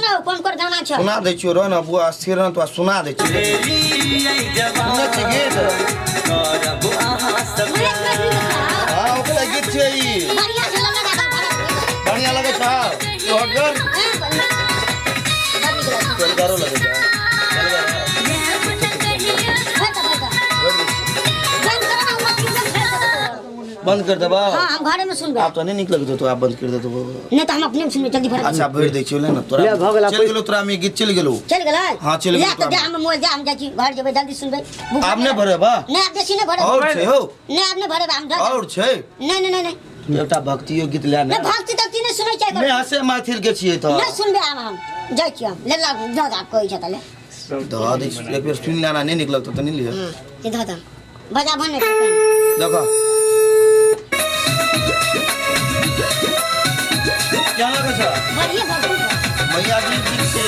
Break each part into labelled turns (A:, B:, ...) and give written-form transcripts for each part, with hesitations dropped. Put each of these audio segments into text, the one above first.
A: सुनाओ कोन कोन गाना छै।
B: सुना दै छियौ, रह न बुआ, स्थिर रह, तोरा सुना दै छियौ। सुनै छी गीत?
A: महेश मैथिली के सुनाओ।
B: हाँ, ओकरे गीत छै ई।
A: बढ़िया से लगा दादा भरत।
B: बढ़िया लगै छौ तोहर?
A: हाँ, बढ़िया। बड़ नीक लगै छै।
B: चलगारो लगै छौ?
A: भर दऽ, भर दऽ। बंद करो ना, हमरा ट्यूशन फेर से देतौ।
B: बंद कर देबा?
A: हाँ, हम घरे में सुनबै।
B: आब तो नहीं नीक लगतौ तो आब बंद कर देतौ।
A: नहीं तो हम अपने में सुनबै, जल्दी भर।
B: अच्छा, भरि दै छियौ, ले ने तोरा।
C: ले, भऽ गेल, आब
B: चलि गेलौ तोरा में गीत, चलि गेलौ।
A: चलि गेलै?
B: हाँ, चलि
A: ले
B: गेलौ।
A: तऽ
B: तोरा
A: दे हम मोबाइल दे, हम जाइ छी घर, जेबै जल्दी सुनबै।
B: आब नहि भरेबा?
A: नहीं, आब बेसी नहीं भरेबै।
B: और छै हौ?
A: नहीं, आब नहीं भरेबै हम।
B: और छै?
A: नहीं नहीं नहीं नहीं।
B: एकटा भक्तियो गीत ले ने।
A: नहीं, भक्ति तक्ति नहीं सुनै छै।
B: नहि, हसे मैथिल के छियै तऽ।
A: नहीं सुनबै आब, हम जाइ छी, हम ले ला दऽ दऽ, कहै छै तऽ ले।
B: धऽ दै छी, एक बेर सुनि लेना, नहि नीक लगतौ तऽ नहि लिअ।
A: हाँ, ये धऽ दऽ, बजा भन नहीं।
B: देखो क्या लगै छ?
A: बढ़िया भक्ति।
B: मैया जी गीत छै।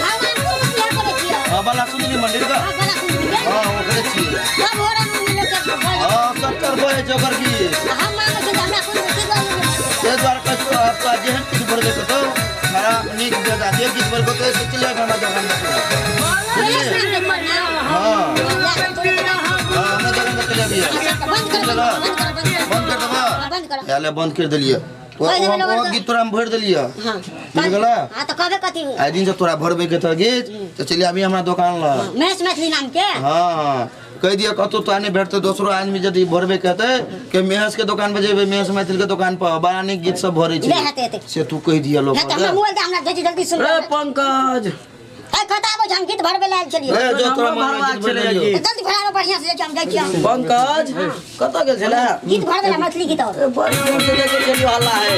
A: भगवान को पूजा करै छियै?
B: हाँ, बाला सुन्दरी मंदिर का।
A: हाँ, बड़ा सुन्दर।
B: हाँ, ओकरे छियै।
A: सब हो रहा है लोग के बोल।
B: हाँ, सत्तर बजे छै ओकर गीत।
A: हम मांगे छी हमरा कोन की बोल।
B: ताहि दुआरे कहै छियौ, आब तोरा जेहन गीत भरबै के तो खराब नीक बेजा जे गीत भरबै तो से चलि आबि हमरा दोकान पर, बुझलियै? हाँ हाँ, हमरा दोकान पर चलि अबियै।
A: बंद कर, बंद कर, बंद कर।
B: बंद कर देबा?
A: बंद कर।
B: हेले, बंद कर देलियै।
A: कहि देबै लोगन
B: ओ
A: के।
B: गीत तोरा हम भरि देलियै।
A: हाँ।
B: बुझि गेलै?
A: हाँ, तऽ कहबे कथी?
B: आइ दिन से तोरा भरबै के तऽ गीत तऽ चलि आबी हमरा दोकान लग।
A: महेश मैथिली नाम के?
B: हाँ, कहि दिअ, कतौ तोरा नहि भेटतौ, दोसरो आदमी यदि भरबै के हेतै के महेश के दोकान पर जेबै, महेश मैथिल के दोकान पर बड़ा नीक गीत सब भरै
A: ले
B: छै।
A: हेतै, हेतै।
B: से तू कहि दिअ लोक।
A: हेतै, हमरा मोबाइल दे, हमरा जल्दी जल्दी सुन।
C: रे पंकज।
A: ए, कतऽ आबै छै? हम गीत भरबै लए आयल छलियै।
B: ले जो, तोरा
C: हमरो
B: मन
C: भरबाक
B: गीत भरि
C: छलै
B: देलियौ।
C: गीत।
A: जल्दी भराबो, बढ़िया से जाइ छी हम, जाइ छी हम।
C: पंकज, कतऽ गेल छलै?
A: गीत भरबै लए, मैथिली गीत और।
C: बड़ी दूर से देखै छलियौ, हल्ला है।